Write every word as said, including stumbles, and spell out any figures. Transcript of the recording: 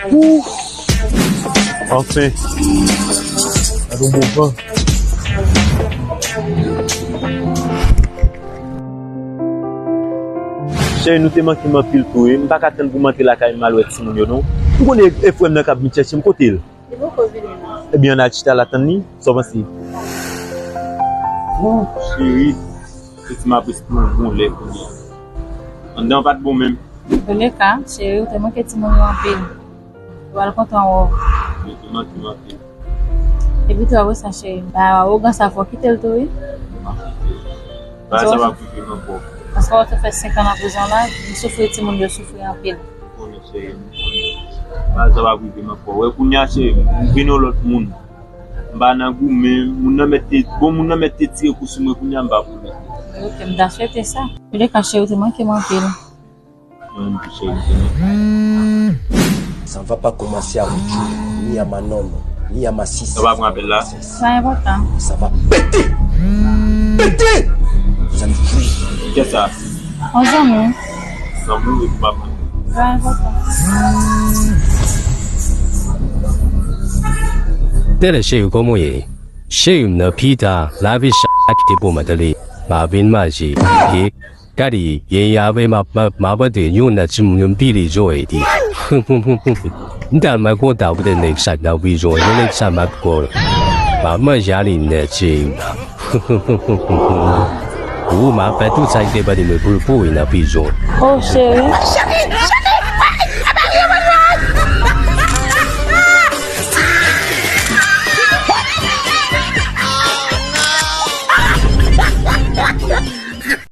Ooh. Anfen. Gade yon bon van. Cheri, nou te manke m anpil tou, wi. M pa ka tann pou m antre lakay m al wè timoun yo, non. M konnen e frè m nan k ap vin chèche m, kote l? Li poko vini, non. Ebyen, ann al chita la tann li, sa w panse? Ooh, cheri, se ti m ap respire yon bon lè kounye a. Anndan an pa t bon menm. Antouleka, cheri, ou te manke timoun yo anpil. Ou pral kontan wè w. Yo te manke m anpil. Epi tou apre sa, cheri, ba awogan sa fò kite l tou, wi. Bagay sa p ap rive m ankò. Paske w te fè senk an nan prizon la, m soufri, timoun yo soufri anpil. M konnen, cheri, m konnen. Bagay sa p ap rive m ankò. Wè kounye a, cheri, m vin yon lòt moun. M pa nan goumen, moun nan mèt te, bon, moun nan mèt te tire kou sou mwen, kounye a m pa goumen. Ok, m ta swete sa. Antouleka, cheri, ou te manke m anpil. Mwen menm tou, cheri, m te manke. Ça ne va pas commencer avec Joe, ni à Manon, ni à Massis. Sa va pran apèl la? Sa enpòtan. Ça va péter! Péter! Vous allez jouer. Kiyès sa? Yon zanmi. Zanmi w epi papa. Sa enpòtan. Tèlè cheri, kòman w ye? Cheri m nan pita, lave chak ki te pou mwen tande. M a vin manje, ok? Gade, ye, ye, avè m ap, m ap, m ap antre youn nan timoun yo, m pile jòy li. M tèlman kontan pou te nèg sa k nan prizon, yon nèg sa m ap kòl. M ap manje ale nèt, cheri m nan. Ou, m ap fè tout sa ki depann de mwen pou, pou li nan prizon. Oh, cheri.